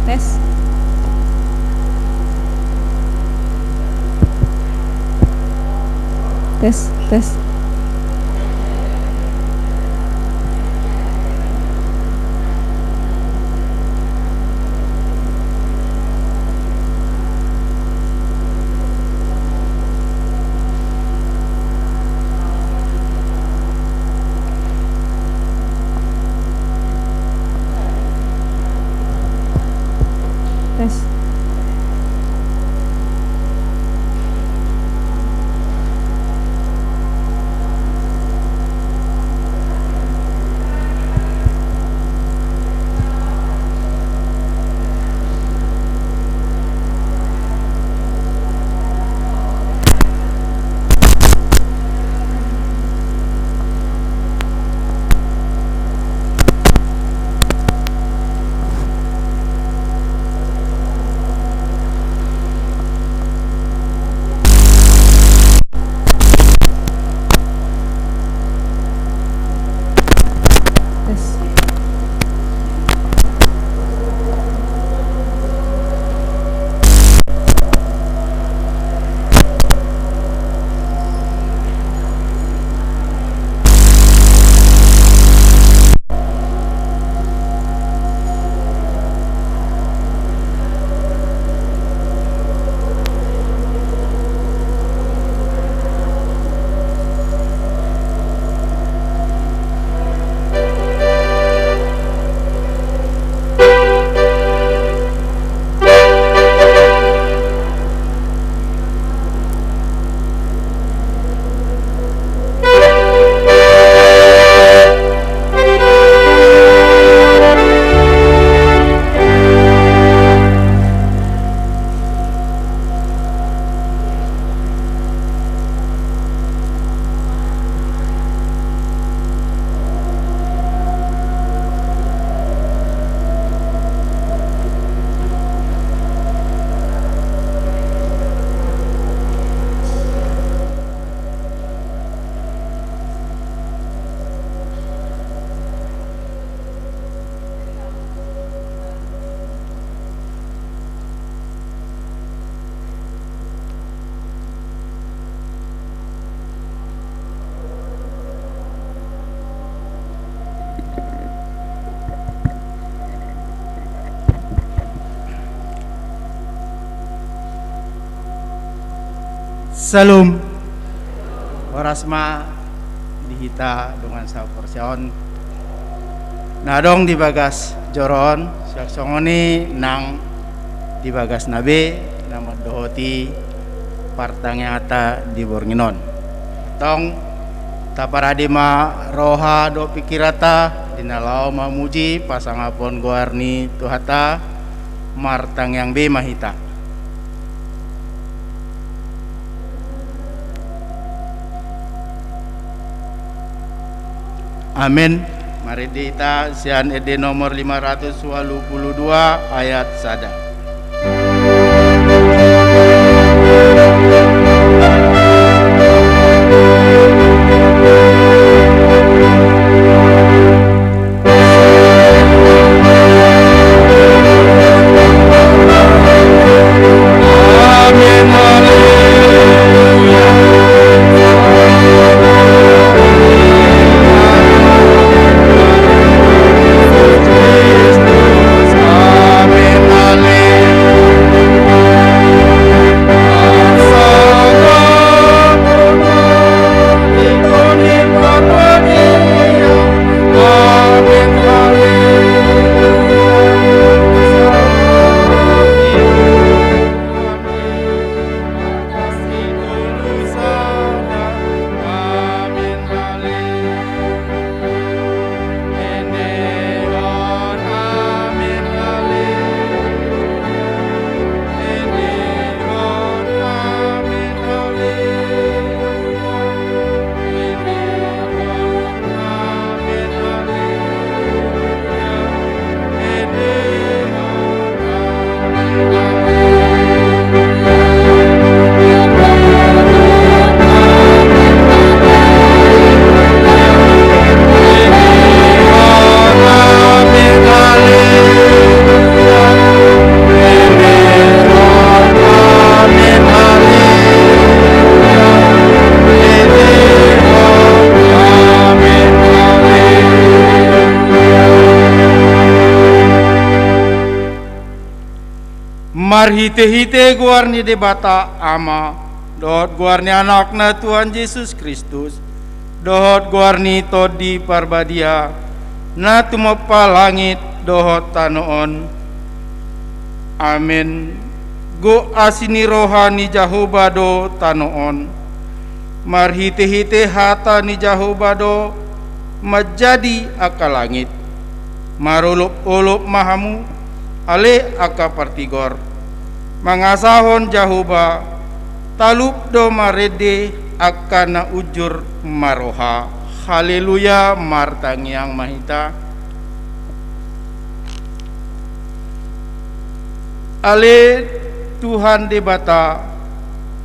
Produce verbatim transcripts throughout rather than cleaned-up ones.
Tes. Tes, tes. Tes. Tes. Syalom. Horas ma di hita dongan saporseaon na adong di bagas joro on, songon i nang di bagasna be na mandohoti partangianganta di borngin on. Tong, taparade ma roha dohot pingkiranta di na laho mamuji pasangapon goar ni Tuhanta, martangiang be ma hita. Amen. Marende hita sian ende nomor lima ratus walu pulu dua ayat sada. Marhite-hite goar ni Debata Ama, dohot goar ni Anakna Tuhan Jesus Kristus, dohot goar ni Tondi Parbadia, na tumompa langit dohot tano on. Amen. Gok asi ni roha ni Jahowa do tano on. Marhite-hite hata ni Jahowa do manjadi angka langit. Marolop-olop ma hamu, ale angka partigor, mangasahon Jahowa. Talup do marende angka na unjur maroha. Haleluya. Martangiang ma hita. Ale Tuhan Debata,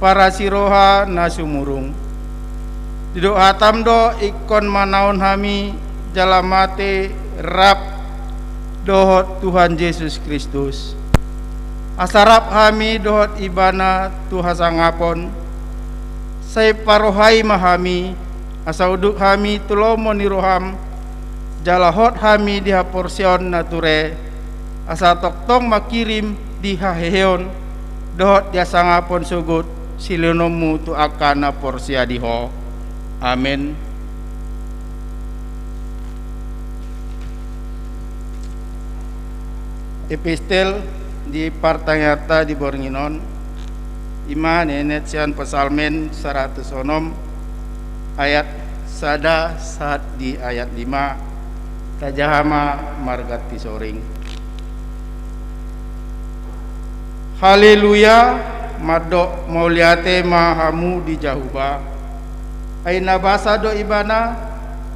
parasi roha na sumurung, didok hatam do ingkon manaon hami jala mate rap dohot Tuhan Jesus Kristus, asa rap hami dohot Ibana tu hasangapon. Sai parohai ma hami, asa unduk hami tu lomo ni roham, jala hot hami di haporseaon na ture, asa tongtong mangkirim di haheheon dohot di hasangapon sogot silehononmu tu angka na porsea di Ho. Amen. Epistel di partangianganta di borngin on, i ma na nienet sian Psalmen saratus onom, ayat sada sahat di ayat lima. Tajaha ma marganti soring. Haleluya. Mandok mauliate ma hamu di Jahowa. Ai na basa do Ibana,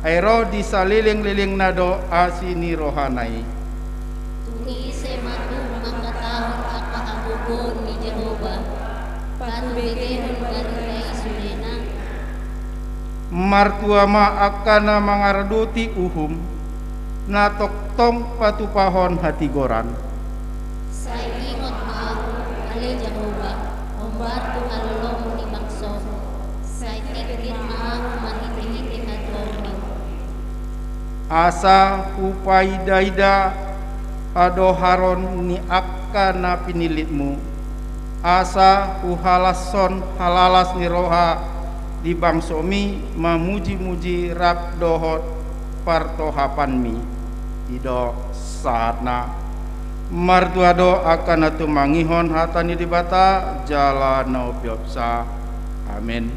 ai ro di saleleng-lelengna do asi ni rohana i. Tung ise ma tubu mangkatahon angka hagogoon ni Jahowa, patubegehon barita i sudena? Martua ma angka na mangaradoti uhum, na tongtong patupahon hatigoran. Sai ingot ma ahu, ale Jahowa, hombar tu halolomu ni bangsom, sai tingkir ma ahu marhite-hite hatuaonmu. Asa hupaida-ida hadoharon ni angka na pinillitmu, asa huhalashon halalas ni roha di bangsomi mamuji-muji rap dohot partohapanmi. I do sahatna. Martua do angka na tumangihon hata ni Debata jala na umpeopsa. Amen.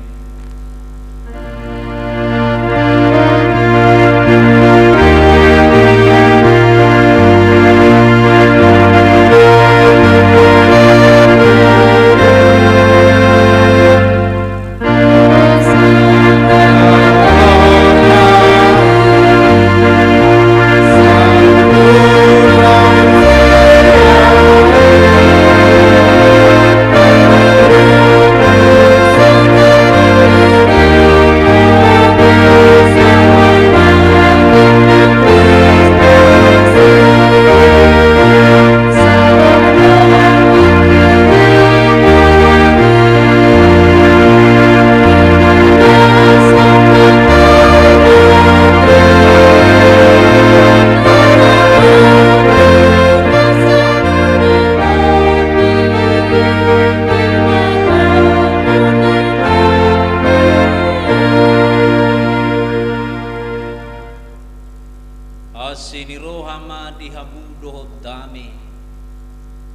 Asi ni roha ma di hamu dohot dame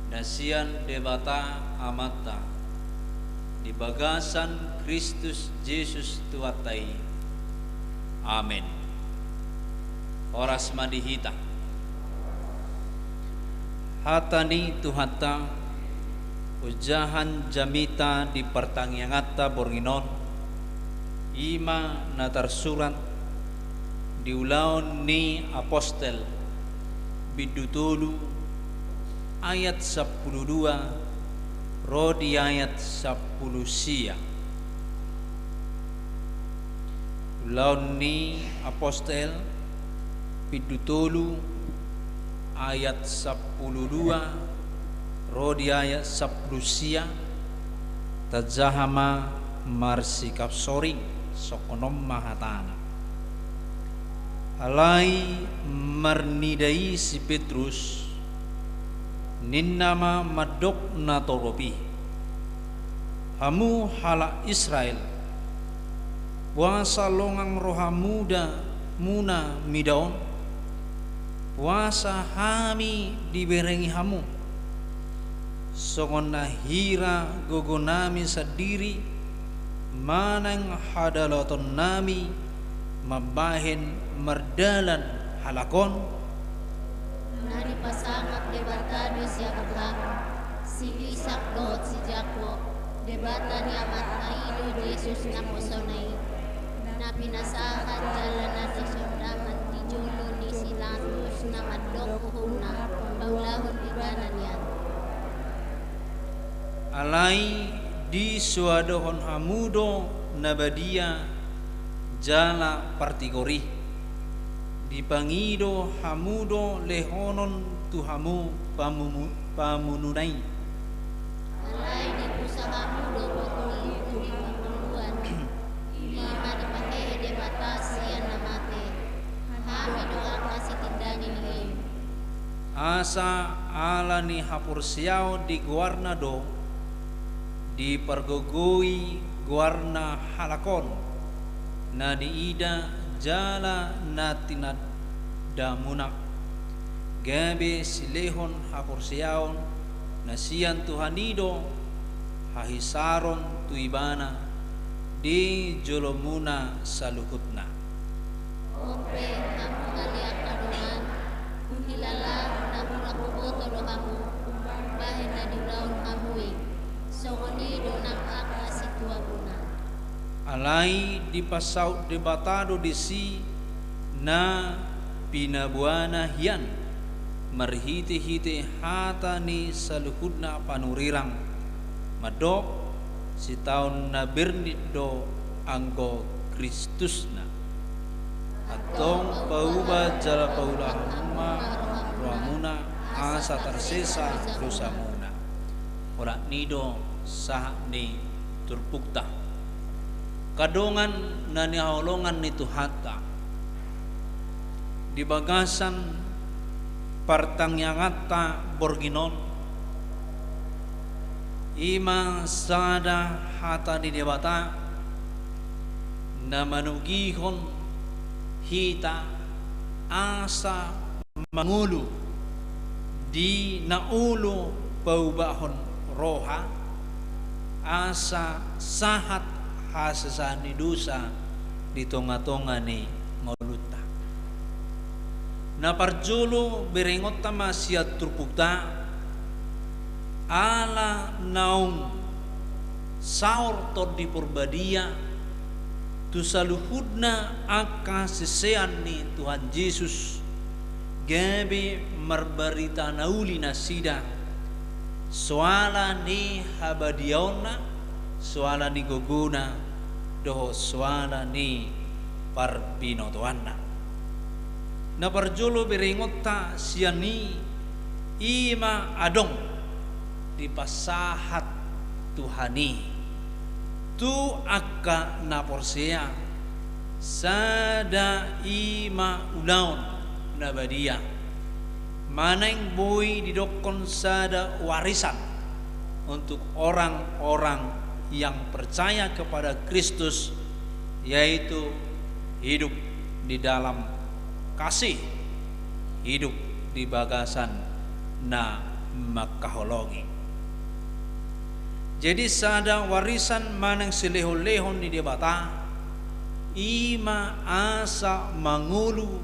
na sian Debata Amanta di bagasan Kristus Jesus Tuhanta i. Amen. Horas ma di hita. Hata ni Tuhanta, ojahan jamita di partangianganta borngin on, i ma na tarsurat di Ulaon ni Apostel, bindu tolu, ayat sampulu dua ro di ayat sampulu sia. Ulaon ni Apostel, bindu tolu, ayat sampulu dua ro di ayat sampulu sia. Tajaha ma marsikap soring, songon on ma hatana. Alai marnida i si Petrus, Ninna ma mandok natorop i: Hamu halak Israel, boasa longang rohamuda muna mida on? Boasa hami diberengi hamu? Songon na hira gogonami sandiri manang hadalatonnami mambahen mardalan halak on? Na dipasahat Debata do si Abraham, si Isak dohot si Jakob, Debata ni amanta i do Jesus naposona i, na pinasahat jala na sisondangan di jolo ni si Pilatus na mandok uhumna paulahon ibana nian. Alai disoadohon hamu do na badia jala partigor i, dipangido hamu do lehonon tu hamu pamumu-, pamununa i. Alai dipusa hamu do porlu i tu hangoluan, i ma dipahehe Debata sian na mate, hami do angka sitindangi ni i. Asa ala ni haporseaon di goarna do dipargogoi goarna halak on na niida jala na tinandamuna, gabe silehon haporseaon na sian Tuhan i do hahisaron tu ibana di jolomuna saluhutna. Ope, hamu ale angka dongan, huhilala na mulak huboto do hamu mambahen na niulahon hamu i, songon i do nang angka sintuamuna. Alai dipasaut Debata do disi na pinaboana hian, marhitehite hata ni saluhutna panurirang, mandok: Sitaon na bernit do anggo Kristusna. Antong pauba jala paulahon ma rohamuna, asa tarsesa dosamuna. Holan i do sahat ni turpukta. Angka dongan na hinaholongan ni Tuhanta, di bagasan partangianganta borngin on, i ma sada hata ni Debata na manogihon hita asa mangolu di na olo paubahon roha, asa sahat hasesaan ni dosa di tongatonga ni ngolunta. Na parjolo, berengonta ma sian turpukta, ala naung saor Tondi Porbadia tu saluhutna angka sisean ni Tuhan Jesus, gabe marbarita na uli nasida soal ni habadiaonna, soal ni gogona, dohot soal ni parbinotoanna. Na parjolo, berengonta sian i, i ma adong dipasahat Tuhan i tu angka na porsea, sada i ma ulaon na badia, manang boi didokkon sada warisan untuk orang-orang yang percaya kepada Kristus, yaitu hidup di dalam kasih, hidup di bagasan na mangkaholongi. Jadi, sada warisan manang silehonlehon ni Debata, i ma asa mangolu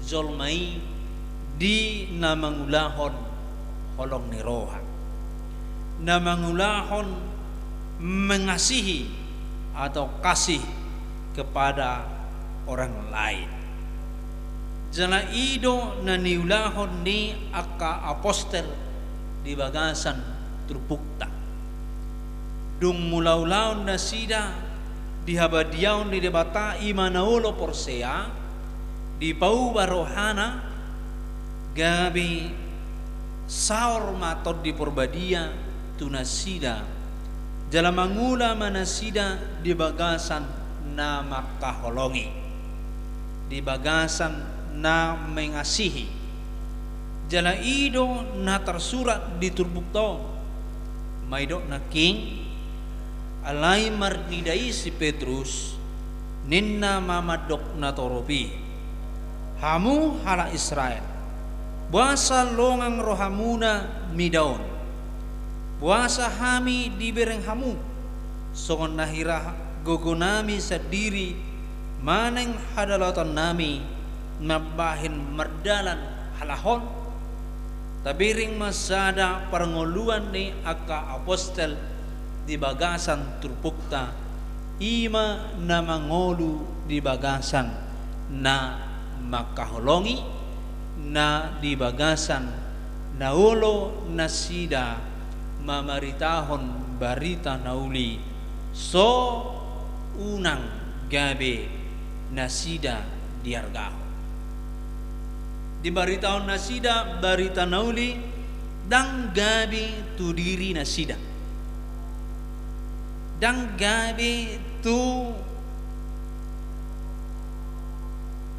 jolma i di na mangulahon holong ni roha, na mangulahon mengasihi atau kasih kepada orang lain. Jala i do na niulahon ni angka apostel di bagasan turpukta. Dung mulaulaon nasida di habadiaon ni Debata, i ma na olo porsea, dipauba rohana, gabe saor ma Tondi Porbadia tu nasida, jala mangula ma nasida di bagasan na mangkaholongi, di bagasan na mengasihi. Jala i do na tarsurat di turpukta on. Ma didok nangkin, alai marnida i si Petrus, ninna ma mandok natorop i: Hamu halak Israel, boasa longang rohamuna mida on? Boasa hami dibereng hamu, songon na hira gogonami sandiri manang hadaulaonnami mambahen mardalan halak on? Tabereng ma sada parngoluan ni angka apostel di bagasan turpukta, i ma na mangolu di bagasan na mangkaholongi, na di bagasan na olo nasida mamaritahon barita na uli, so unang gabe nasida diargahon. Dibaritahon nasida barita na uli, ndang gabe tu diri nasida, ndang gabe tu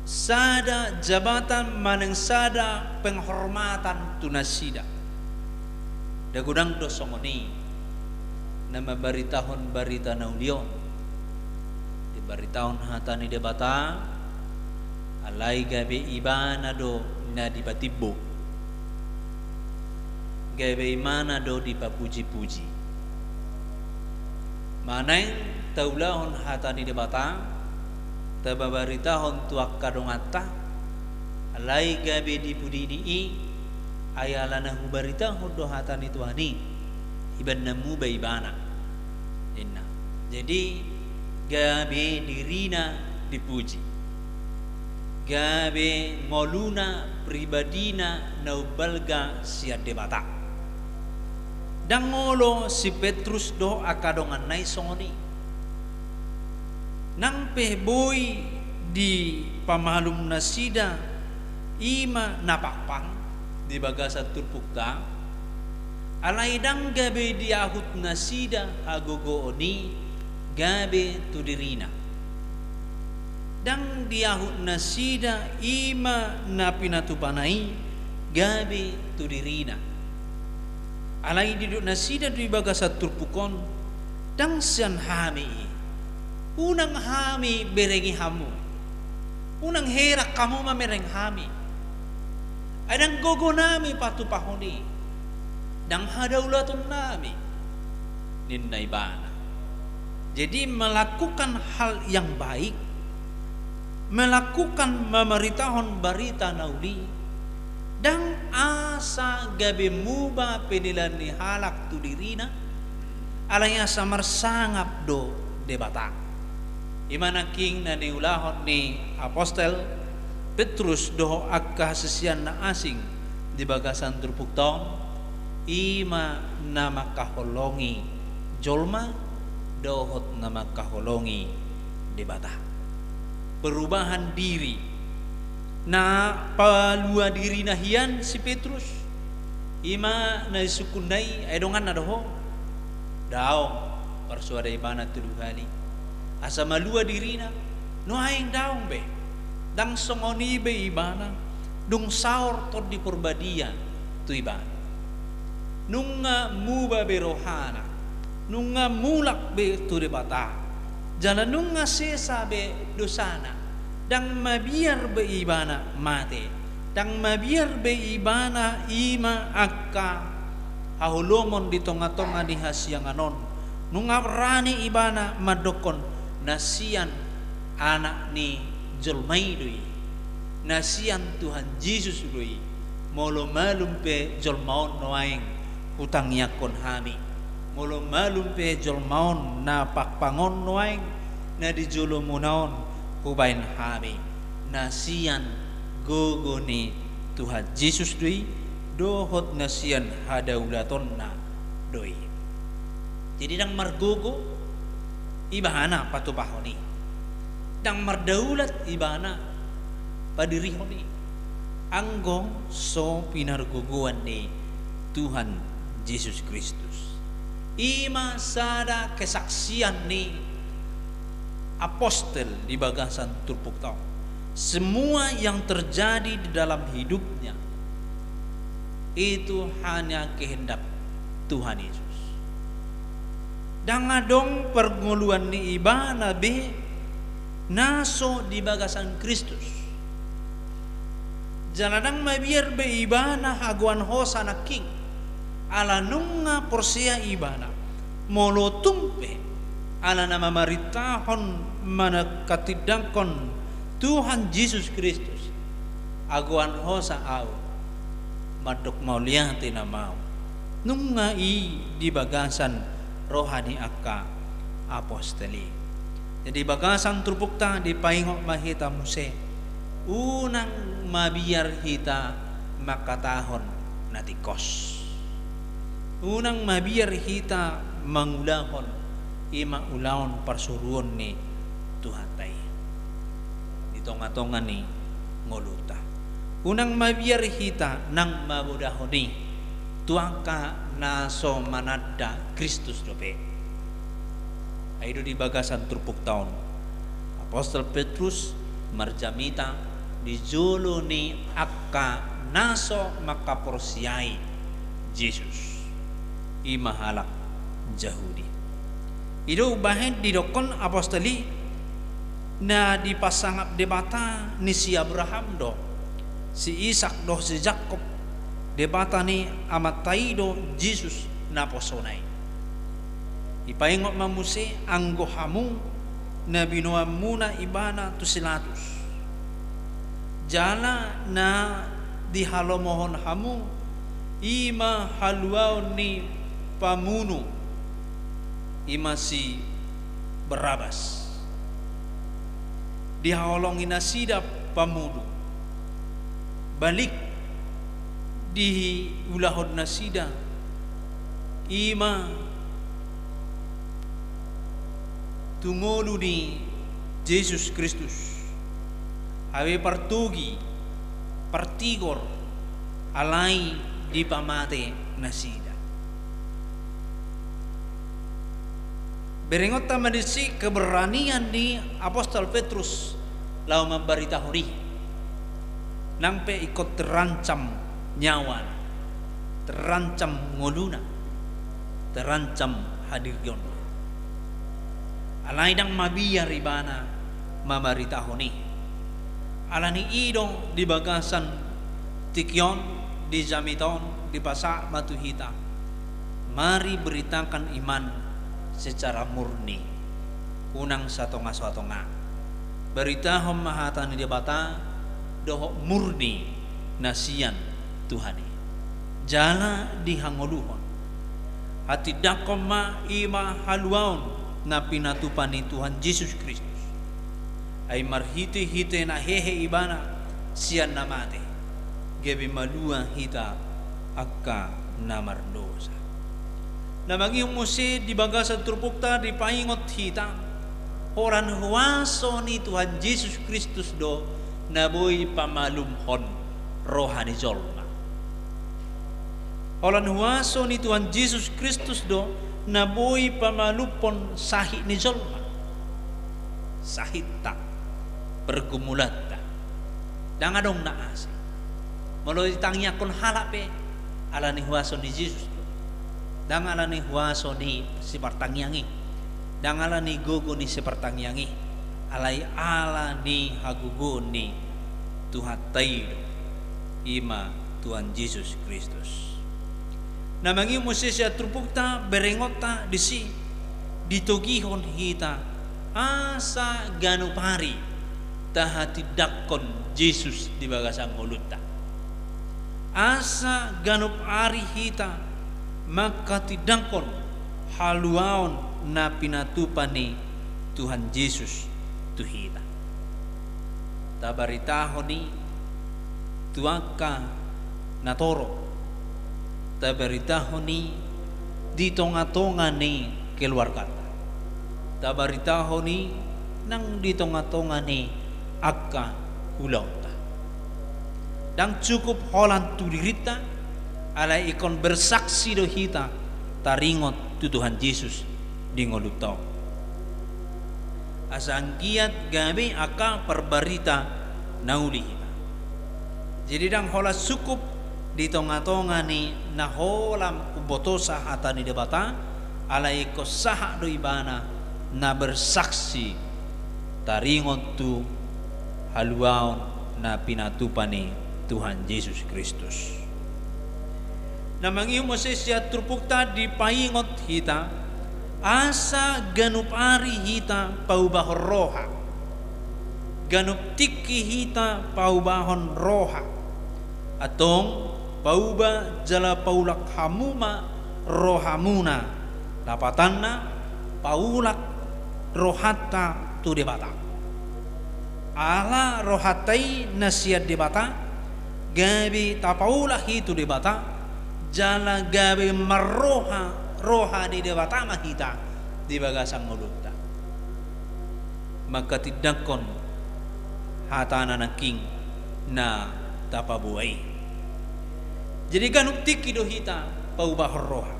sada jabatan manang sada penghormatan tu nasida. Nda godang do songon i na mambaritahon barita na uli on. Dibaritahon hata ni Debata, alai gabe ibana do na dipatimbo, gabe ibana do dipapuji-puji. Manang taulahon hata ni Debata, tababaritahon tu angka donganta, alai gabe di pudi ni i, ai ala na hubaritahon do hata ni Tuhan i, iban na muba ibana, ninna. Jadi, gabe dirina dipuji, gabe ngoluna, pribadina na umbalga sian Debata. Ndang olo si Petrus dohot angka donganna i songon i. Nang pe boi dipamalum nasida i ma na pangpang di bagasan turpukta, alai ndang gabe diahut nasida hagogoon i gabe tu dirina. Ndang diahut nasida i ma na pinatupana i gabe tu dirina. Alai didok nasida do di bagasan turpuk on, ndang sian hami i. Unang hami berengi hamu. Unang heran hamu mamereng hami. Ai ndang gogonami patupahon i. Ndang hadaulatonnami, ninna ibana. Jadi melakukan hal yang baik, melakukan mamaritahon barita na uli, ndang asa gabe muba penilaian ni halak tu dirina, alai asa marsangap do Debata. I ma nangkin na niulahon ni apostel Petrus dohot angka siseanna asing di bagasan turpukta on, i ma na mangkaholongi jolma dohot na mangkaholongi Debata. Perubahan diri. Na palua dirina hian si Petrus, i ma na disungkunna i, ai donganna do ho? Daong, parsoada ibana tolu hali. Asa malua dirina, nuaeng daong be. Ndang songon i be ibana, dung saor Tondi Porbadia tu ibana. Nunga muba be rohana, nunga mulak be tu Debata, jala nunga sesa be dosana, ndang mabiar be ibana mate, ndang mabiar be ibana i ma angka haholomon di tonga-tonga ni hasiangan on, nunga rani ibana mandokkon na sian Anak ni jolma i do i, na sian Tuhan Jesus do i. Molo malum pe jolma on nuaeng hutangiangkon hami, molo malum pe jolma on na pangpang on nuaeng na di jolomuna on hubaen hami, na sian gogo ni Tuhan Jesus do i, dohot na sian hadaulatonna do i. Jadi ndang margogo ibana patupahon i. Ndang mardaulat ibana padirihon i. Anggo so pinargogoan ni Tuhan Jesus Kristus. I ma sada kesaksian ni apostel di bagasan turpukta on. Semua yang terjadi di dalam hidupnya, Itu hanya kehendak Tuhan Yesus. Ndang adong parngoluan ni ibana be na so di bagasan Kristus. Jala ndang mabiar be ibana hagoan hosa nangkin, ala nunga porsea ibana, molo tung pe ala na mamarintahon, manangkatindangkon Tuhan Jesus Kristus, hagoan hosa ahu mandok mauliate nama ahu. Nunga i di bagasan roha ni angka apostel i. Jadi bagasan turpukta dipaingot ma hita muse, unang mabiar hita mangkatahon na tingkos. Unang mabiar hita mangulahon i ma ulaon parsuruon ni Tuhanta i di tonga-tonga ni ngolunta. Unang mabiar hita nang mamodahon i tu angka na so mananda Kristus dope. Ai do di bagasan turpukta on, apostel Petrus marjamita di jolo ni angka na so mangkaporseai Jesus, i ma halak Jahudi. I do umbahen didokkon apostel i, na dipasangap Debata ni si Abraham do, si Isak dohot si Jakkob, Debata ni amanta i do Jesus naposona i. Dipaingot ma muse anggo hamu na binoanmuna ibana tu si Pilatus, jala na dihalomohon hamu i ma haluaon ni pamunu, i ma si Barabas. Dihaholongi nasida pamunu, balik diulahon nasida i ma tu ngolu ni Jesus Kristus, gabe partogi, partigor, alai dipamate nasida. Berengonta ma disi keberanian ni apostel Petrus laho mambaritahon i, nang pe ingkon terancam nyawana, terancam ngoluna, terancam hadirionna. Alai ndang mabiar ibana mambaritahon i. Ala ni i do di bagasan tingki on, di jamita on, dipasahat ma tu hita, mari beritakan iman secara murni, unang satonga-satonga. Baritahon ma hata ni Debata dohot murni na sian Tuhan i, jala dihangoluhon. Hatindangkon ma i ma haluaon na pinatupa ni Tuhan Jesus Kristus. Ai marhite-hite na hehe ibana sian na mate, gabe malua hita angka na mardosa. Na mangihut muse di bagasan turpukta dipaingot hita, holan huaso ni Tuhan Jesus Kristus do na boi pamalumhon roha ni jolma. Holan huaso ni Tuhan Jesus Kristus do na boi pamalumhon sahit ni jolma. Sahitta, pergumulanta. Ndang adong na asing. Molo ditangiangkon halak pe, ala ni huaso ni Jesus do. Ndang ala ni huaso ni sipartangiang i. Ndang ala ni gogo ni sipartangiang i. Alai ala ni hagogoon ni Tuhanta i do, i ma Tuhan Jesus Kristus. Na mangihut muse sian turpukta, berengonta disi ditogihon hita asa ganup ari tahatindangkon Jesus di bagasan ngolunta. Asa ganup ari hita mangkatindangkon haluaon na pinatupa ni Tuhan Jesus tu hita. Tabaritahon i tu angka na torop, tabaritahon i di tonga-tonga ni keluarganta, tabaritahon i nang di tonga-tonga ni angka ulaonta. Ndang cukup holan tu dirinta, alai ingkon bersaksi do hita taringot tu Tuhan Jesus di ngolunta on. Asa anggiat gabe angka parbarita na uli hita. Jadi ndang holan cukup di tonga-tonga ni na holan umbotosa hata ni Debata, alai ingkon sahat do ibana na bersaksi taringot tu haluaon na pinatupa ni Tuhan Jesus Kristus. Na mangihut muse sian turpukta dipaingot hita, asa ganup ari hita paubahon roha. Ganup tingki hita paubahon roha. Antong, pauba jala paulak hamu ma rohamuna. Lapatanna, paulak rohanta tu Debata. Ala rohanta i na sian Debata, gabe tapaulak i tu Debata, jala gabe marroha, roha ni Debata ma hita di bagasan ngolunta. Mangkatindangkon hatana nangkin na tapaboa i. Jadi ganup tingki do hita paubahon roha.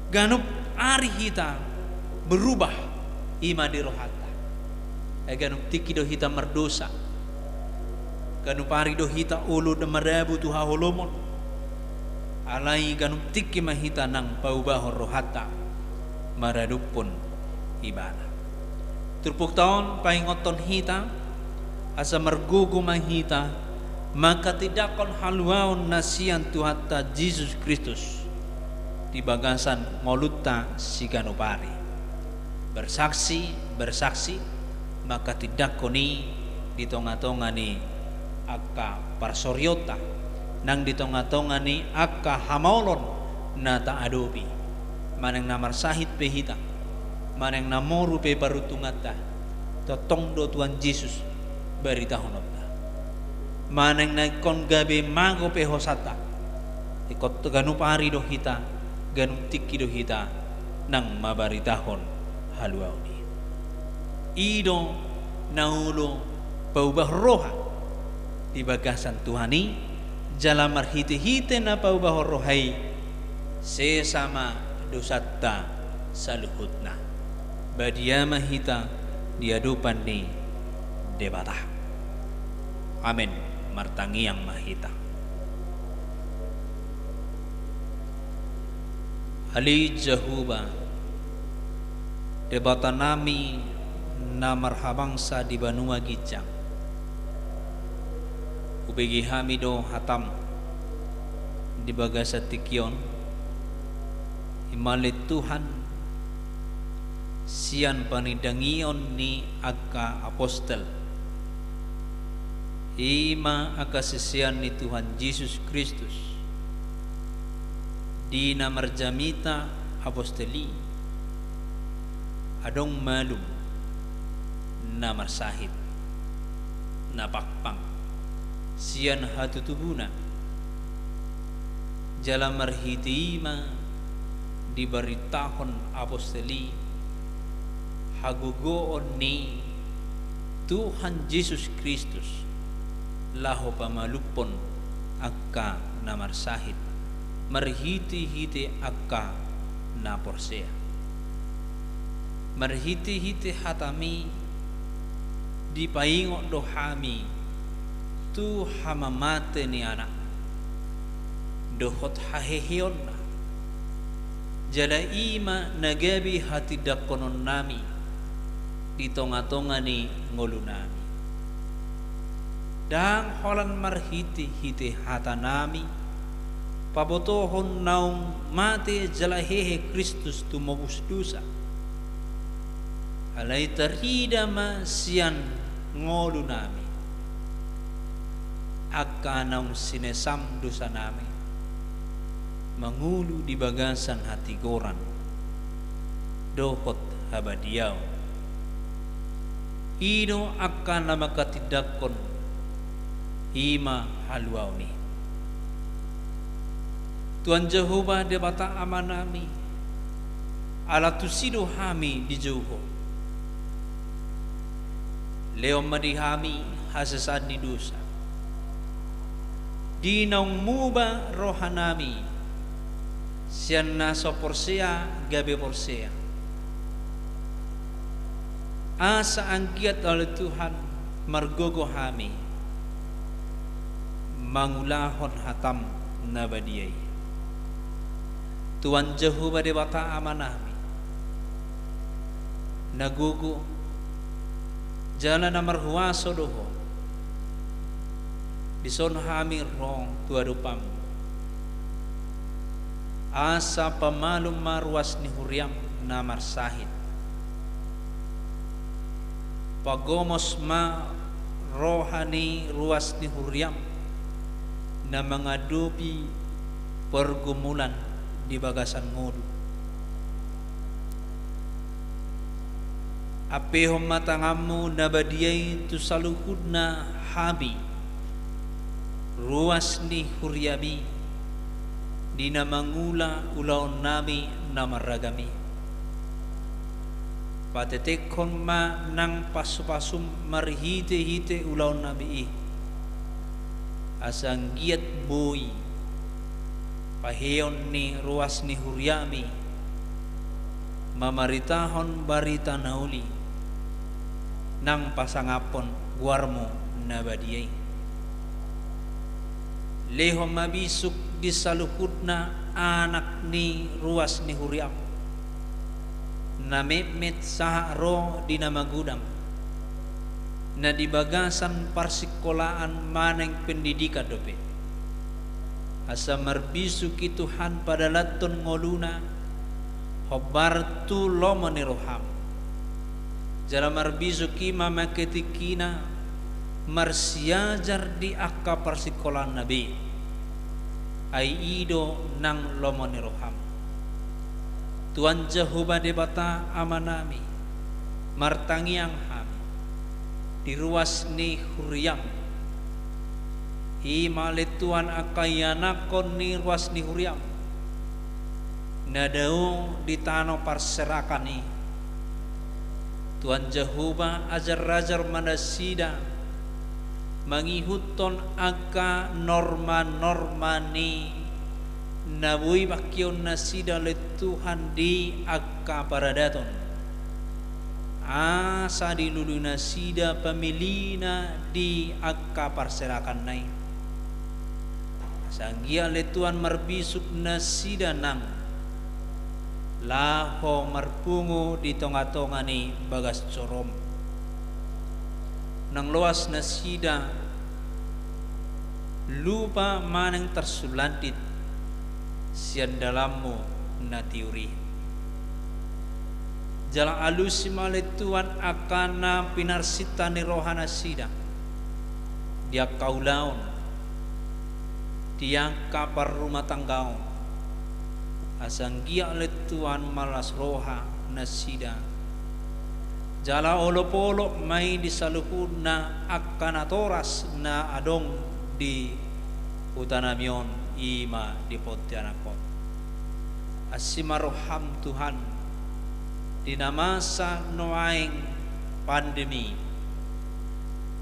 Ganup ari hita berubah i ma di rohanta. Ai ganup tingki do hita mardosa. Ganup ari do hita olo madabu tu haholomon. Alai ganup tingki ma hita nang paubahon rohanta maradophon Ibana. Turpukta on paingothon hita, asa margogo ma hita mangkatindangkon haluaon na sian Tuhanta Jesus Kristus di bagasan ngolunta siganup ari. Bersaksi, bersaksi, mangkatindangkon i di tonga-tonga ni angka parsorionta, nang di tonga-tonga ni angka hamaolon na taadopi. Manang na marsahit pe hita, manang na moru pe paruntunganta, tongtong do Tuhan Jesus baritahononta. Manang na ingkon gabe mago pe hosanta, ingkon ganup ari do hita, ganup tingki do hita nang mambaritahon haluaon i. I do na olo paubahon roha di bagasan Tuhan i, jala marhite-hite na paubahon roha i, sesa ma dosanta saluhutna. Badia ma hita di adopan ni Debata. Amen. Martangiang ma hita. Ale Jahowa, Debatanami na marhabangsa di banua ginjang, hubege hami do hatam di bagasan tingki on, i ma ale Tuhan, sian panindangion ni angka apostel, i ma angka sisean ni Tuhan Jesus Kristus, di na marjamita apostel i, adong malum na marsahit, na pangpang sian hatutubuna, jala marhite i ma dibaritahon apostel i hagogoon ni Tuhan Jesus Kristus laho pamalumhon angka na marsahit, marhite-hite angka na porsea. Marhite-hite hatami dipaingot do hami tu hamamate ni Anakna dohot haheheonna, jala i ma na gabe hatindangkononnami di tonga-tonga ni ngolunami. Ndang holan marhite-hite hatanami pabotohon naung mate jala hehe Kristus tumobus dosa, alai tarida ma sian ngolunami angka naung sinesam dosanami, mangolu di bagasan hatigoran dohot habadiaon. I do angka na mangkatindangkon i ma haluaon i. Tuhan Jahowa Debata Amanami, ala tusi do hami dijou Ho. Lehon ma di hami hasesaan ni dosa, di naung muba rohanami sian na so porsea gabe porsea. Asa anggiat ale Tuhan margogo hami mangulahon hataM na badia i. Tuhan Jahowa Debata Amanami, na gogo jala na marhuaso do Ho. Dison hami ro tu adopanMu, asa pamalum ma ruas ni huriaM na marsahit. Pagomos ma roha ni ruas ni huriaM na mangadopi pergumulan di bagasan ngolu. Ampehon ma tanganMu na badia i tu saluhutna hami, ruas ni huriaMi, di na mangula ulaonnami na marragam i. Patetekhon ma nang pasupasuM marhitehite ulaonnami i, asa anggiat boi paheon ni ruas ni huriaMi mamaritahon barita na uli nang pasangaphon goarMu na badia i. Lehon ma bisuk di saluhutna anak ni ruas ni huriaM na metmet sahat ro di na magodang, na di bagasan parsikolaan manang pendidikan dope. Asa marbisuk i Tuhan padalanhon ngoluna hombar tu lomo ni rohaM. Jala marbisuk i ma mangketingkina marsiajar di angka parsikolaan na be. Ai i do nang lomo ni rohaM. Tuhan Jahowa Debata Amanami, martangiang hami di ruas ni huriaM. I ma ale Tuhan angka ianakhon ni ruas ni huriaM na dao di tano parserakan i. Tuhan Jahowa, ajarajar ma nasida mangihuthon angka norma-norma ni na boi pangkeon nasida ale Tuhan di angka paradaton. Asa dilului nasida pamilina di angka parserakanna i. Asa anggiat ale Tuhan marbisuk nasida nang laho marpungu di tonga-tonga ni bagas joroM. Nang loas nasida lupa manang tarsulandit sian dalanMu na tiur i. Jala alusi ma ale Tuhan angka na pinarsinta ni roha nasida di angka ulaon, di angka parrumatanggaon. Asa anggiat ale Tuhan malas roha nasida. Jala olop-olop ma i di saluhutna angka natoras na adong di hutanami on, i ma di pontianak on. Asi ma rohaM Tuhan, di na masa nuaeng pandemi,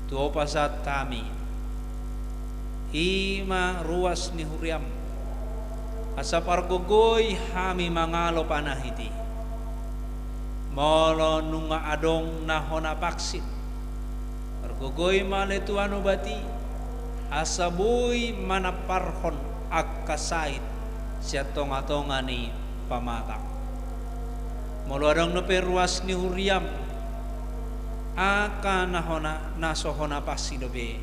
tu Ho pasahat hami, i ma ruas ni huriaM, asa pargogoi hami mangalo panahit i. Molo nunga adong na hona vaksin, pargogoi ma ale Tuhan obat i, asa boi manamparhon angka sait sian tonga-tonga ni pamatang. Molo adong dope ruas ni huriaM angka na hona, na so hona vaksin dope,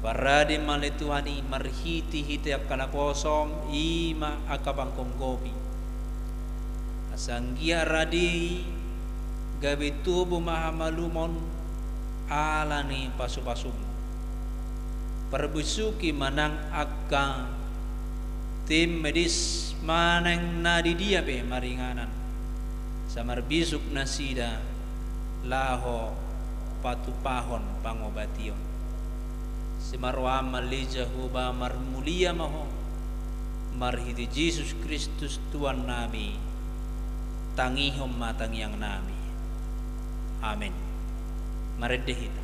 parade ma ale Tuhan i marhite-hite angka naposoM, i ma angka panggonggomi. Asa anggiat rade i gabe tubu ma hamalumon ala ni pasu-pasuM. Parbisuki ma nang angka tim medis manang na di dia pe maringanan, asa marbisuk nasida laho patupahon pangobation. Asi ma rohaM ale Jahowa, marmulia ma Ho. Marhite Jesus Kristus Tuhannami, tangihon ma tangiangnami. Amen. Marende hita.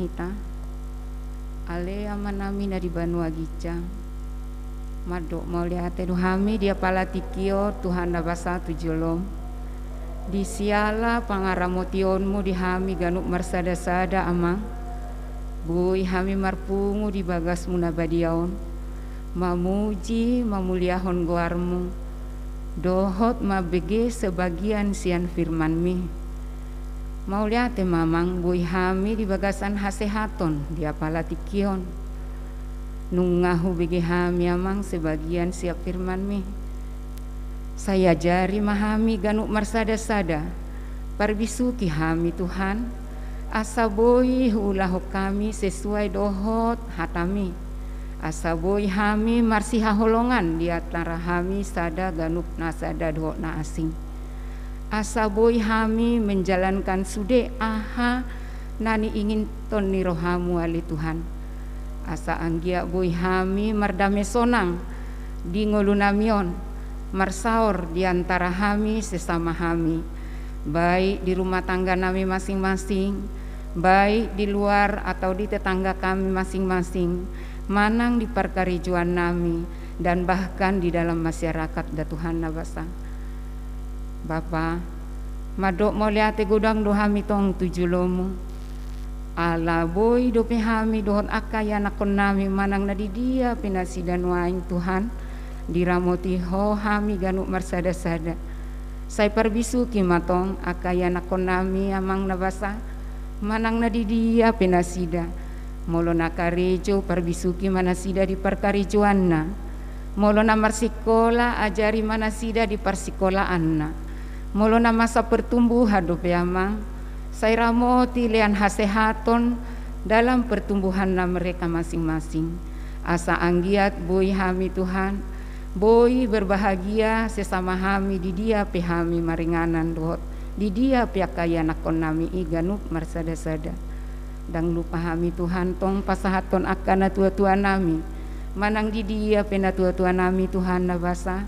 Ita, ale Amanami na di banua ginjang, mandok mauliate do hami di apala tingki on, Tuhan na basa tu jolom. Di siala pangaramotionmu di hami ganup marsada-sada, Amang, boi hami marpungu di bagasmu na badia on, mamuji, mamuliahon goarmu, dohot mambege sebagian sian firmanmi. Mauliate ma, Amang, boi hami di bagasan hasehaton di apala tingki on. Nunga hubege hami, Amang, sebagian sian firmanmi. Sai ajari ma hami ganup marsada-sada, parbisuhi hami, Tuhan, asa boi huulahon hami sesuai dohot hatami, asa boi hami marsihaholongan di antara hami sada ganup na sada dohot na asing. Asa boi hami menjalankan sude aha na niinginhon ni rohamu, ale Tuhan. Asa anggiat boi hami mardame sonang di ngolunami on, marsaor di antara hami sesama hami, baik di rumah tangga nami masing-masing, baik di luar atau di tetangga kami masing-masing, manang di parkarejoan nami, dan bahkan di dalam masyarakat, da Tuhan na basa. Bapa, mandok mauliate godang do hami tong tu jolomu. Ala boi dope hami dohot angka ianakhon nami manang na di dia pe nasida nuaeng, Tuhan, diramoti Ho hami ganup marsada-sada. Sai parbisuhi ma tong angka ianakhon nami, Amang na basa, manang na di dia pe nasida. Molo na karejo, parbisuhi ma nasida di parkarejoanna. Molo na marsikola, ajari ma nasida di parsikolaanna. Molo na masa pertumbuhan dope, Amang, sai ramoti, lean hasehaton dalam pertumbuhanna mereka masing-masing. Asa anggiat boi hami, Tuhan, boi berbahagia sesama hami di dia pe hami maringanan dohot di dia pe angka ianakhon nami i ganup marsada-sada. Ndang lupa hami, Tuhan, tong pasahathon angka natua-tua nami, manang di dia pe natua-tua nami, Tuhan na basa,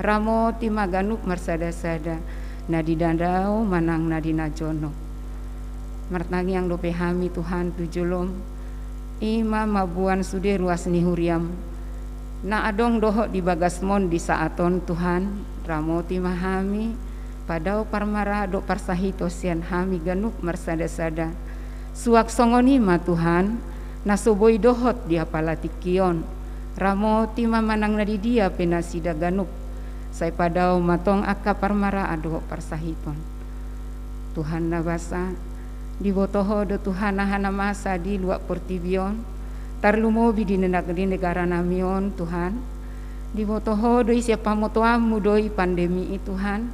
ramoti ma ganup marsada-sada, na di na dao manang na di na jonok. Martangiang dope hami, Tuhan, tu jolom, i ma mamboan sude ruas ni huriam na adong dohot di bagasmon di saat on, Tuhan, ramoti ma hami, padao parmaraan dohot parsahiton sian hami ganup marsada-sada. Suang songon i ma, Tuhan, na so boi dohot di apala tingki on, ramoti ma manang na di dia pe nasida ganup, sai padao ma tong angka parmaraan dohot parsahiton. Tuhan na basa, diboto Ho do, Tuhan, aha na masa di luat portibi on, tarlumobi di neg-, di negara nami on, Tuhan. Diboto Ho do i, sian pamotoanmu do i pandemi i, Tuhan.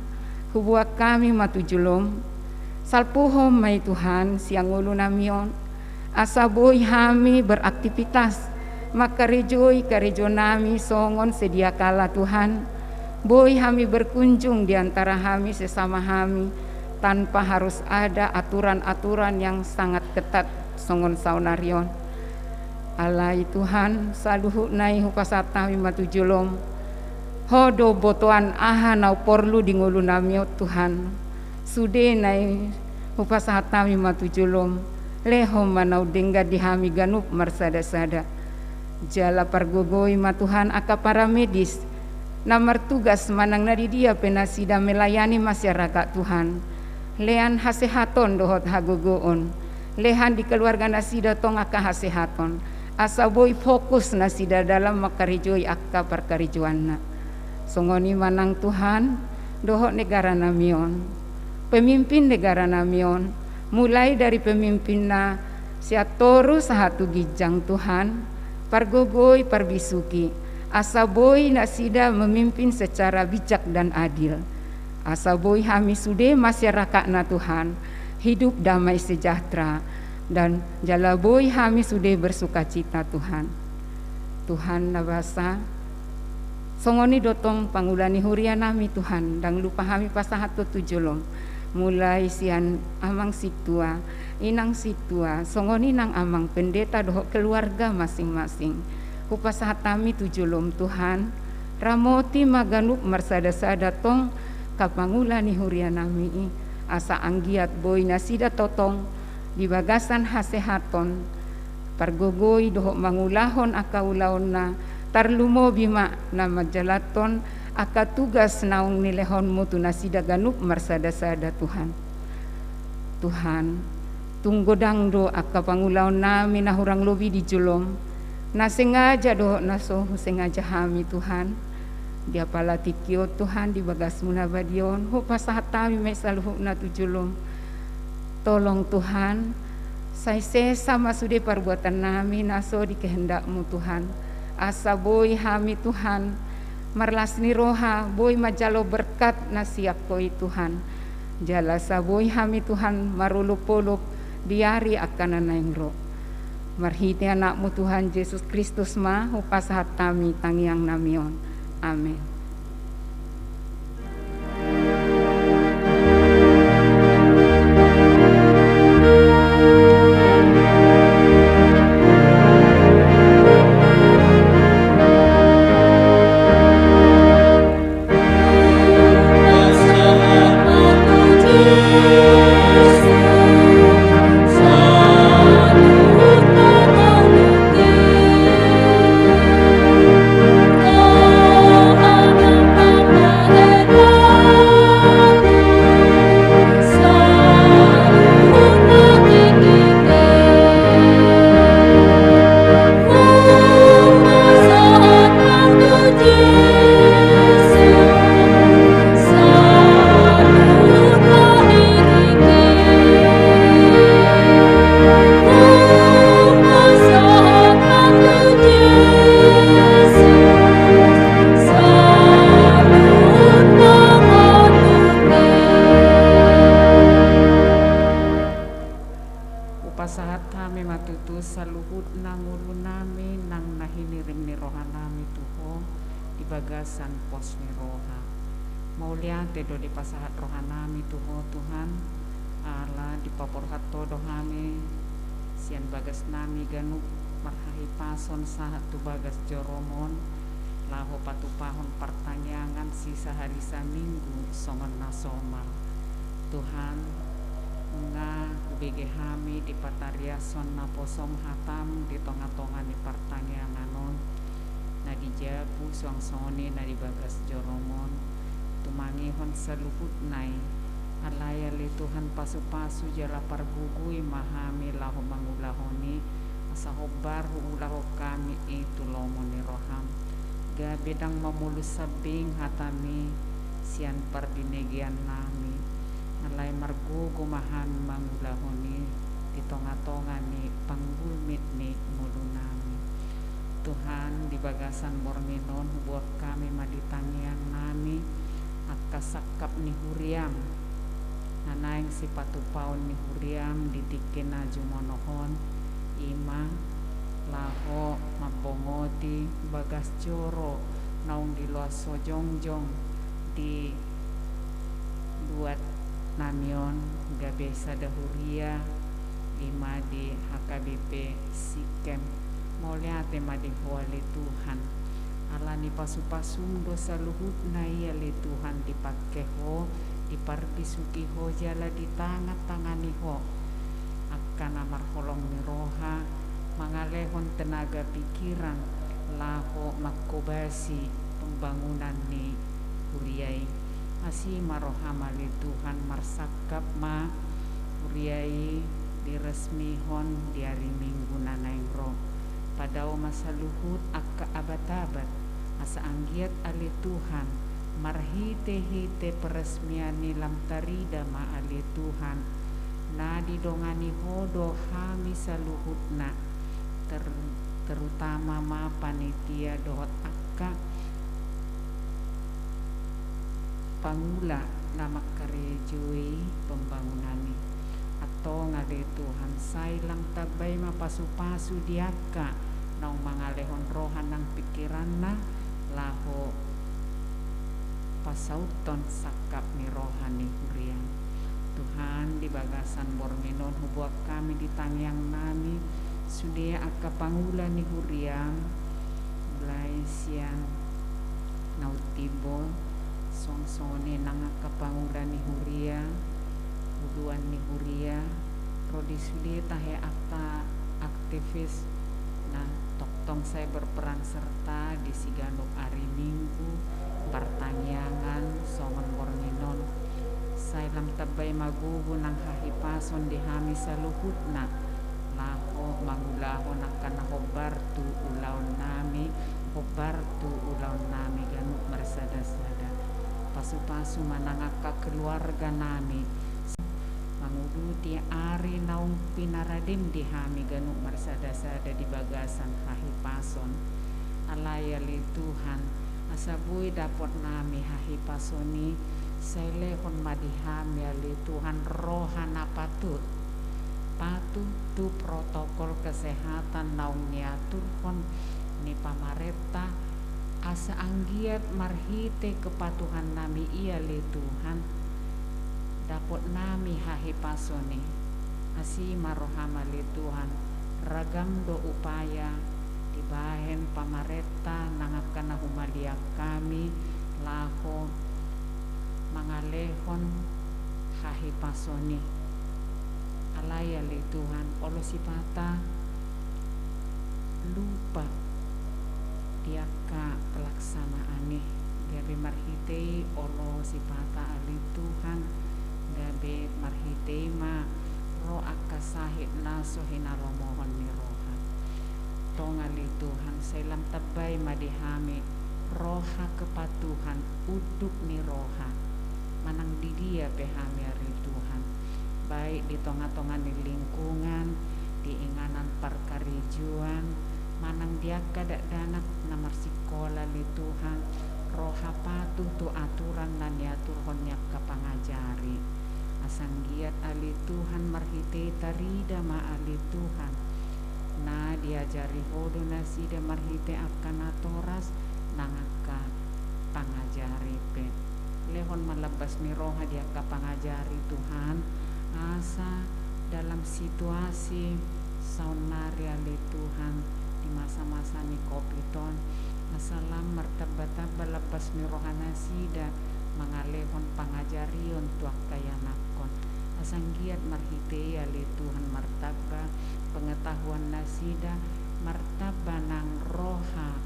Huboan hami ma tu jolom. Salpuhon ma i, Tuhan, sian ngolu nami on, asa boi hami beraktivitas, mangkarejoi karejo nami songon sedia kala, Tuhan. Boi hami berkunjung di antara hami sesama hami, tanpa harus ada aturan-aturan yang sangat ketat songon saonari on. Alai, Tuhan, saluhutna i hupasahat hami ma tu jolom. Ho do botoan aha na porlu di ngolu nami on, Tuhan. Sudena i hupasahat hami ma tu jolom. Lehon ma naung denggan di hami ganup marsada-sada. Jala pargogoi ma, Tuhan, angka paramedis na martugas manang na di dia pe nasida melayani masyarakat, Tuhan. Lean hasehaton dohot hagogoon. Lean di keluarga nasida tong angka hasehaton, asa boi fokus nasida dalam mangkarejoi angka parkarejoanna. Songon i ma nang, Tuhan, dohot negara nami on. Pemimpin negara nami on, mulai dari pemimpinna sian toru sahat tu ginjang, Tuhan, pargogoi, parbisuhi, asa boi nasida memimpin secara bijak dan adil. Asa boi hami sude masyarakatna, Tuhan, hidup damai sejahtera, dan jala boi hami sude bersukacita, Tuhan. Tuhan na basa, songon i do tong pangula ni huria nami, Tuhan, ndang lupa hami pasahat Ho tu jolom. Mulai sian amang sintua, inang sintua, songon i nang amang pendeta dohot keluarga masing-masing. Hupasahat hami tu jolom, Tuhan. Ramoti ma ganup marsada-sada tong angka pangula ni huria nami i. Asa anggiat boi nasida tongtong di bagasan hasehaton, pargogoi dohot mangulahon angka ulaonna, tarlumobi ma na manjalanhon angka tugas naung nilehonmu tu nasida ganup marsadasada, Tuhan. Tuhan, tung godang do angka pangulaonnami na hurang lobi di jolom, na sengaja dohot na so sengaja hami, Tuhan. Di apala tingki on, Tuhan, di bagasmu na badia on, hupasahat hami ma i saluhutna tu jolom. Tolong, Tuhan, sai sesa ma sude parbuatannami na so di kehendakmu, Tuhan. Asa boi hami, Tuhan, marlas ni roha, boi manjalo berkat na sian Ho i, Tuhan. Jala asa boi hami, Tuhan, marolopolop di ari angka na naeng ro. Marhite Anakmu, Tuhan Jesus Kristus ma, hupasahat hami tangiangnami on. Amen. Hupasahat hami ma tutu saluhutna ngolunami nang na hinirim ni rohanami tu Ho di bagasan pos ni roha. Mauliate do dipasahat rohanami tu Ho, Tuhan, ala dipaborhat Ho do hami sian bagasnami ganup marhahipason sahat tu bagas jorom on, laho patupahon partangiangan sisahali saminggu songon na somal. Tuhan, nunga hubege hami dipatariashon naposom hataM di tongatonga ni partangiangan on, na di jabu suang songon i na di bagas jorom on, tumangihon saluhutna i. Alai ale Tuhan, pasupasu jala pargogoi ma hami laho mangulahon i, asa hombar huulahon hami i tu lomo ni rohaM. Gabe ndang mamolus sambing hataMi sian parbinegeannami, alai margogo ma hami mangulahon i di tongatonga ni panggulmit ni ngolunami. Tuhan, di bagasan borngin on hubuat hami ma di tangiangnami angka sangkap ni huriaM na naeng sipatupaon ni huriaM di tingki na jumonoh on, i ma laho mambongoti bagas joro naung diloas ho jongjong di buat nami on gabe sada huria, i ma di H K B P Sikem. Mauliate ma di Ho ale Tuhan. Ala ni pasupasuM do saluhutna i ale Tuhan dipangke Ho, diparbisuhi Ho jala ditangatangani Ho angka na marholong ni roha, mangalehon tenaga pikiran laho manghobasi pembangunan ni huria i. Asi ma rohaM ale Tuhan, marsangkap ma huria i diresmihon di ari Minggu na naeng ro. Padao ma saluhut angka abatabat, asa anggiat ale Tuhan, marhitehite peresmian i lam tarida ma ale Tuhan, na didongani Ho do hami saluhutna, ter-, terutama ma panitia dohot angka pangula na mangkarejoi pembangunan i. Antong ale Tuhan, sai lam tambai ma pasupasu di angka naung mangalehon roha nang pikiranna laho pasauthon sangkap ni roha ni huriaM. Tuhan, di bagasan borngin on hubuat hami di tangiangnami sude angka pangula ni huriaM, mulai sian na umtimbo, suang songon i nang angka pangula ni huria, uluan ni huria, Ro di sude tahe angka aktivis na tongtong sai berperan serta di siganup ari Minggu partangiangan songon borngin on. Sai lam tambai ma gogo nang hahipason di hami saluhutna, laho mangulahon angka na hombar tu ulaon nami, hombar tu ulaon nami ganup marsada-sada. Pasu-pasu ma nang angka keluarga nami, manguduti ari naung pinaradem di hami ganup marsada-sada di bagasan hahipason. Alai ale Tuhan, asa boi dapot nami hahipason i, sai lehon ma di hami ale Tuhan roha na patut, patuh tu protokol kesehatan naung niaturhon ni pamarenta, asa anggiat marhite kepatuhan nami i ale Tuhan, dapot nami hahipason i. Asi ma roham ale Tuhan, ragam do upaya dibahen pamarenta nang angka na humaliang hami laho mangalehon hahipason i. Alai ale Tuhan, olo sipata lupa di angka pelaksanaan i, gabe marhite i olo sipata ale Tuhan, gabe marhite i ma ro angka sahit na so hinalomohon ni roha. Tong ale Tuhan, sai lam tambai ma di hami roha kepatuhan, unduk ni roha, manang di dia pe hami ale Tuhan, baik di tonga-tonga ni lingkungan, di inganan parkarejoan, manang di angka dakdanak na marsikola ale Tuhan, roha patuh tu aturan na niaturhon ni angka pangajari. Asa anggiat ale Tuhan marhite i tarida ma ale Tuhan na diajari Ho do nasida marhite angka natoras nang angka pangajari pe. Lehon ma lambas ni roha di angka pangajari Tuhan, asa dalam situasi saonnari ale Tuhan di masa-masa ni covid on, asa lam martamba-tamba lambas ni roha nasida mangalehon pangajarion tu angka ianakhon. Asa anggiat marhite i ale Tuhan martamba pengetahuan nasida, martamba nang roha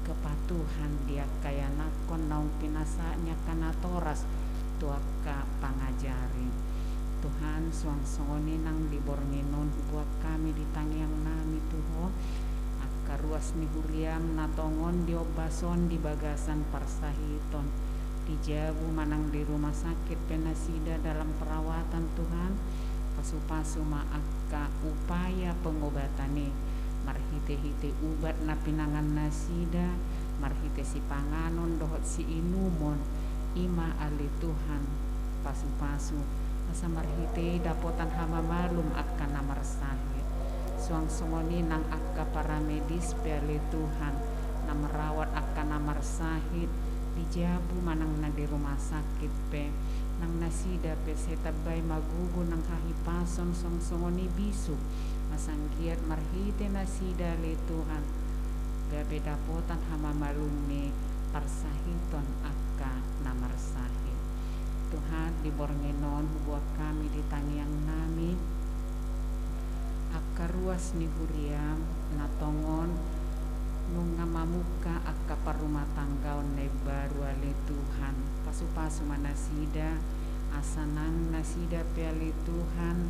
kepatuhan di angka ianakhon naung pinasahat ni angka natoras tu angka pangajari. Tuhan, suang songon i nang di borngin on huboan hami di tangiang nami tu Ho, angka ruas ni huriam na tongon diombas on di bagasan parsahiton, di jabu manang di rumah sakit pe nasida dalam perawatan Tuhan, pasu-pasu ma angka upaya pengobatan i, marhite-hite ubat na pinangan nasida, marhite sipanganon dohot siinumon, i ma ale Tuhan, pasu-pasu, asa marhite i dapotan hamamalum angka na marsahit. Suang songon i nang angka paramedis pe ale Tuhan, na merawat angka na marsahit, di jabu manang na di rumah sakit pe, nang nasida pe sai tambai ma gogo nang hahipason suang songon i bisuk, asa anggiat marhite nasida ale Tuhan, gabe dapotan hamamalum ni parsahiton angka na marsahit. Tuhan, di borngin on huboan hami di tangiang nami angka ruas ni huriam na tongon nunga mamungka angka parrumatanggaon na imbaru ale Tuhan. Pasu-pasu ma nasida, asa nang nasida pe ale Tuhan,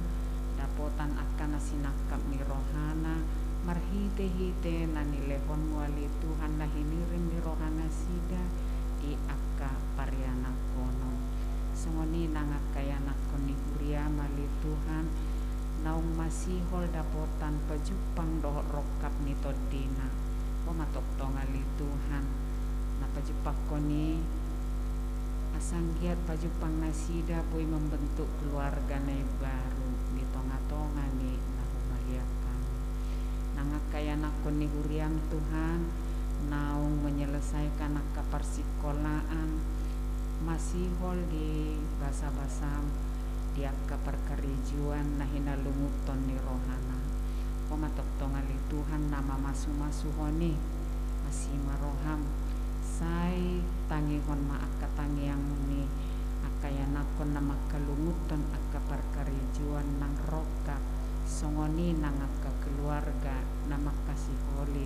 dapotan angka na sinangkap ni rohana, marhite-hite na nilehonmu ale Tuhan na hinirim ni roha nasida di angka parianakhon on. Songon i nang angka ianakhon ni huriam ale Tuhan, naung masihol dapotan pajumpang dohot rongkap ni tondina. Ho ma tongtong ale Tuhan, na pajumpangkon i, asa anggiat pajumpang nasida boi membentuk keluarga na imbaru di tonga-tonga ni na humaliang hami. Nang angka ianakhon ni huriam Tuhan, naung menyelesaikan angka parsikolaan, masihol di basa-basam, di angka parkarejoan na hinalungunhon ni rohana. Ho ma tongtong ale Tuhan na mamasu-masuhon i, asi ma roham, sai tangihon ma angka tangiang ni angka angka ianakhon na mangkalungunhon angka parkarejoan nang rongkap, songon i nang angka keluarga na mangkasiholi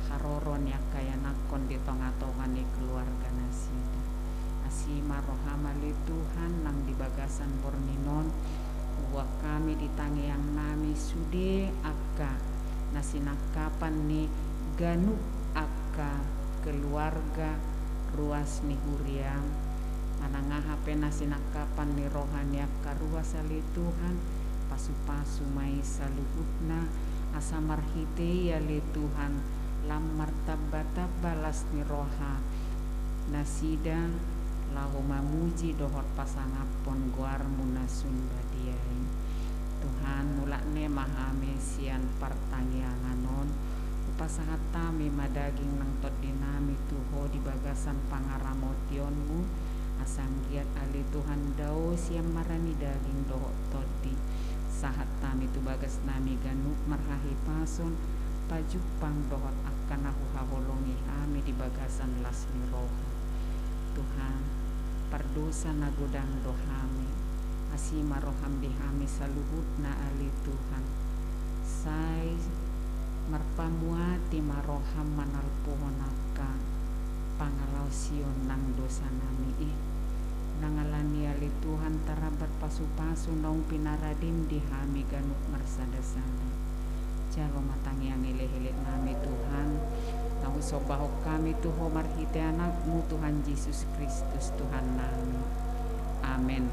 haroro ni angka ianakhon di tongatonga ni keluarga nasida. Asi ma roham ale Tuhan nang di bagasan borngin on, huboan hami di tangiangnami sude angka na sinangkapan ni ganup angka keluarga ruas ni huriam, manang aha pe na sinangkapan ni roha ni angka ruas ale Tuhan, pasupasu ma i saluhutna, asa marhite i ale Tuhan, lam martambatamba las ni roha nasida, laho mamuji dohot pasangaphon goarmu na sun badia i. Tuhan, mulak ne ma hami sian partangiangan on, hupasahat hami ma daging nang tondinami tu Ho di bagasan pangaramotionmu, asa anggiat ale Tuhan dao sian marani daging dohot tondi, sahat hami tu bagasnami ganup marhahipason, pajumpang dohot angka na huhaholongi hami di bagasan las ni roha. Tuhan, pardosa na godang do hami, asi ma roham di hami saluhutna ale Tuhan. Sai marpamuati ma roham manalpuhon angka pangalaosion nang dosanami i. Nang alani i ale Tuhan, tarambat pasupasu naung pinaradim di hami ganup marsadasada. Jalo ma tangiang elekeleknami Tuhan, na husombahon hami tu Ho marhite Anakmu Tuhan Jesus Kristus Tuhannami. Amen.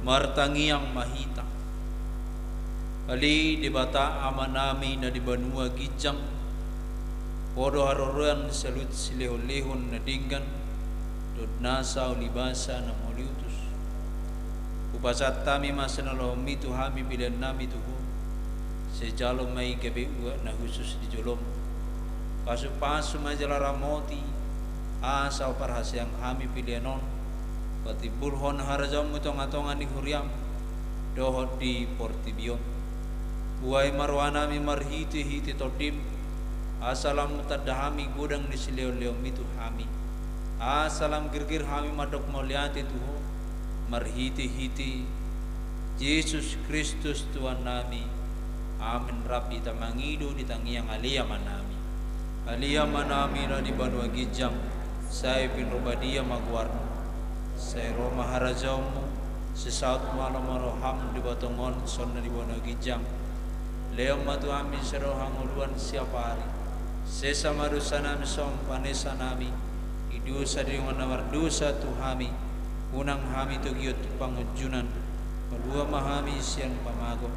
Martangiang ma hita. Ale Debata Amanami na di banua ginjang, Ho do haroroan saluhut silehonlehon na denggan dohot nasa ulibasa na mauliutus. Hupasahat hami ma sian na loasMi tu hami peleannami tu Ho. Sai jalo ma i gabe uap na hushus di joloM. Pasupasu ma jala ramoti, asa huparhaseang hami pelean on patimbulhon harajaonMu tongatonga ni huriaM dohot di portibi on. Buhai ma rohanami marhitehite TondiM, asa lam tanda hami godang ni silehonlehonMi tu hami, asa lam girgir hami mandok mauliate tu Ho marhitehite Jesus Kristus Tuhannami. Amen. Rap hita mangido di tangiang Ale Amanami. Ale Amanami na di banua ginjang, sai pinarbadia ma goarMu. Sai ro ma harajaonMu. Sai saut ma lomo ni rohaM di banua tonga on songon na di banua ginjang. Lehon ma tu hami sadari on hangoluan siapari. Sesa ma dosanami songon panesanami di dosa di dongan na mardosa tu hami. Unang hami togihon tu pangunjunan. Palua ma hami sian pamago.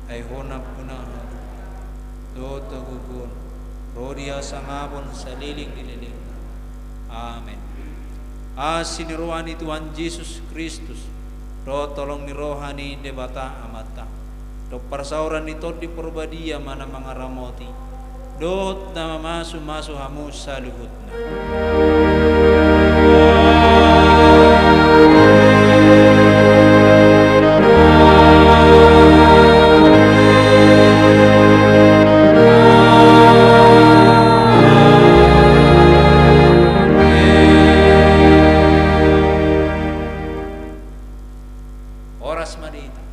Ai Ho nampuna haluaon, dohot hagogoon, ro di hasangapon saleleng ni lelengna. Amen. Asi ni roha ni Tuhan Jesus Kristus dohot holong ni roha ni Debata Amanta, Dohot parsaoran ni Tondi Porbadia ma na mangaramoti dohot na mamasumasu hamu saluhutna. Horas ma di hita.